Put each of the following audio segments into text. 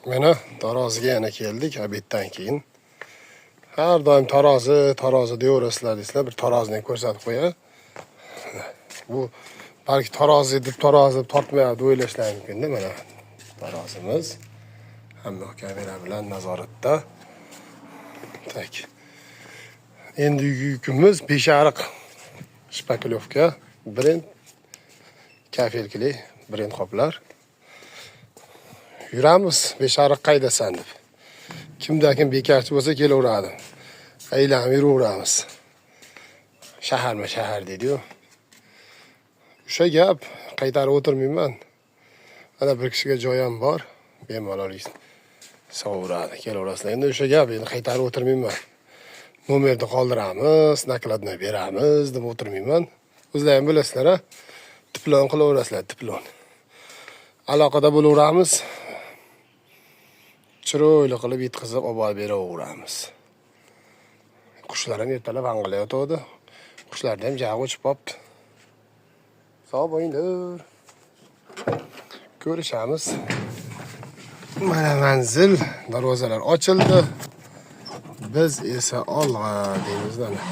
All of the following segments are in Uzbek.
Mana taroziga yana keldik obeddan keyin. Har doim tarozi, tarozi deyaverasizlar deysizlar, bir tarozini ham ko'rsatib qo'yay. Bu balki tarozi deb tarozi deb tortmayapti deb o'ylashlari mumkin-da. Mana tarozimiz hamma kamera bilan nazoratda. Так. Endi yukimiz Beshariq шпаклёвка, brend kafelkili brend qoplar. Yuramiz Beshariq qaydasan deb. Kimda kim bekarchi bo'lsa kelaveradi. Aylanib yuraveramiz. Shaharma shahar deydi-yu. O'sha gap, qaytarib o'tirmayman. Mana bir kishiga joy ham bor. Bemalol sovuradi, kelaverasizlar. Endi o'sha gap, endi qaytarib o'tirmayman. Nomerni qoldiramiz, накладной beramiz deb o'tirmayman. O'zlar ham bilasizlar, a? Tiplon qilaverasizlar, tiplon. Aloqada bo'laveramiz. Chiroyli qilib yetkazib olib borib beraveramiz. Qushlar ham ertalab vang'ilayotgandi. Qushlarni ham jag'i o'chib qolibdi. Sog' bo'linglar. Ko'rishamiz. Mana manzil, darvozalar ochildi. Biz esa olg'a deymiz mana.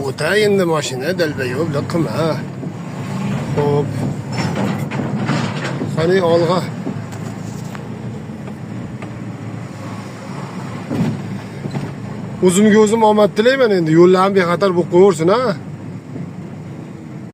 O'ta endi mashina dalbayo'blik qilma. Xo'p. Qani olg'a. O'zimga o'zim omad tilayman endi. Yo'llarni bexatar bo'lib qo'yaversin, ha.